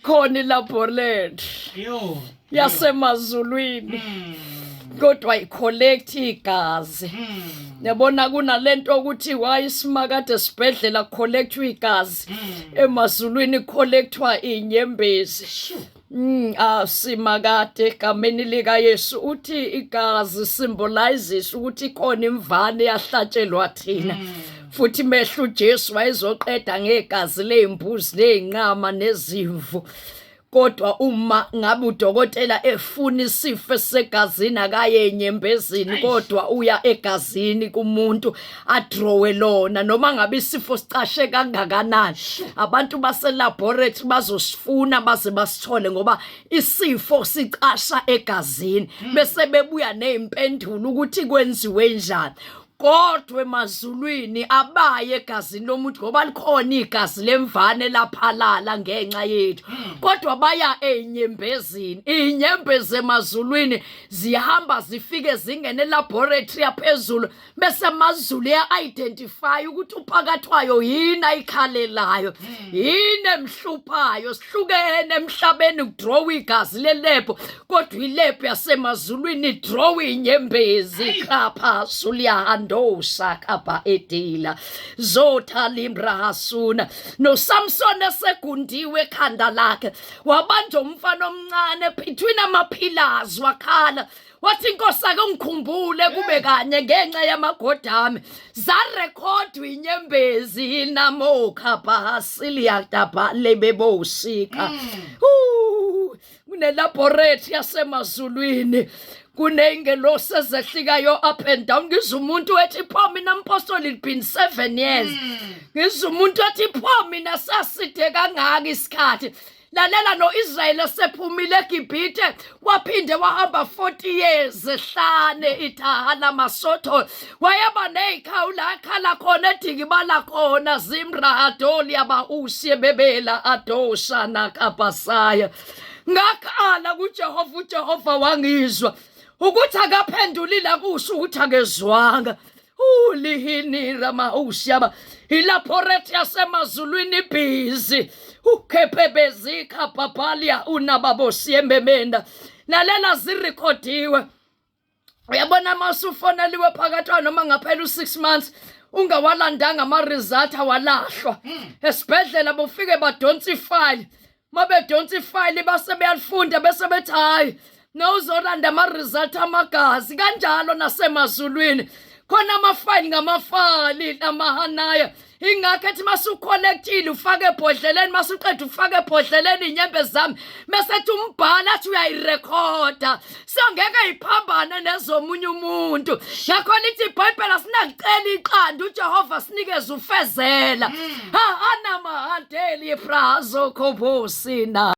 Khona ilaboratory Yo. yasemazulwini kodwa icollect igazi. Yabona kunalento ukuthi why isimakade esibhedlela collectwa igazi, emazulwini collectwa inyembezi. Asimakade egameni lika Yesu uthi igazi symbolizes ukuthi khona imvane yahlatshelwa thina. Futhi mehlo uJesu wayezoqeda ngegazi lezimbuzi nezinqama nezimvu. Kodwa uma ngabe udokotela efuna isifo esegazini akaye enyembezini, kodwa uya egazini kumuntu adrowe lona, noma ngabe isifo sicashe kangakanani. Abantu base laboratory bazosifuna baze basithole ngoba isifo sicasha egazini, bese bebuya nezimpendulo ukuthi kwenziwe njani. Kodwa emazulwini abaye egazini lomuntu ngoba likhona igazi lemvane laphalala ngenxa yethu, kodwa baya enyembezini. Inyembezi emazulwini zihamba zifike zingene elaboratory yaphezulu, bese amazulu ya-identify ukuthi uphakathwayo yini ayikhalelayo, yini emhluphayo. Sihlukene emhlabeni, kudraw igazi lelab, kodwa ilab yasemazulwini draw inyembezi. Khapha suliyahandosa khapha edila zotha limrahasuna. NoSamson esegundiwe ekhanda lakhe, wabanjwa umfana omncane between ama-pillars, wakhala wathi, "Inkosi, ake ungikhumbule kube kanye ngenxa yamagodami." Zarekhodwa inyembezi namokha bahasiliya lebebosika. Kunelaboratory yasemazulwini, kuney'ngelosi ezehlikayo up and down. Ngizwa umuntu ethi, "Pho mina mpostoli, it been 7 years." Ngizwa umuntu ethi, "Pho mina, saside kangaka isikhathi." Lalela, no-Israyeli esephumile eGibhithe waphinde wahamba 40 years ehlane ithaha masotho, wayeba ney'khawu la akhala khona, edikibala khona zimra adoli abausi ebebela adosha nakabhasaya. Ngakhala kuJehova, uJehova wangizwa. Ukuthi akaphendulile akusho ukuthi akezwanga. Ulihini ramausyaba ilaboratory yasemazulwini ibhizi ukhepebezika bhabhalia unababosiyembemenda. Lalela, zirekhodiwe. Uyabona uma usufoneliwe phakathi noma ngaphela u-6 months ungawalandanga ama-result, awalahlwa esibhedlela. Bofike badonsa ifayili, mabedonsa ifayili base beyalifunda, bese bethi, "Hayi, nowuzolanda ama-result amagazi." Kanjalo nasemazulwini khona amafayili ngamafayili amahanaya. Ingakho ethi masucollectile ufake ebhodleleni, masuqeda ufake ebhodleleni inyembezi zami, bese ethi umbhala athi uyayirekhoda, so ngeke iphambane nezomunye umuntu. Ngakho lithi iBhayibheli asinakucela iqanda, uJehova sinikeze ufezela. Ha anamahadeli prazo khobosina.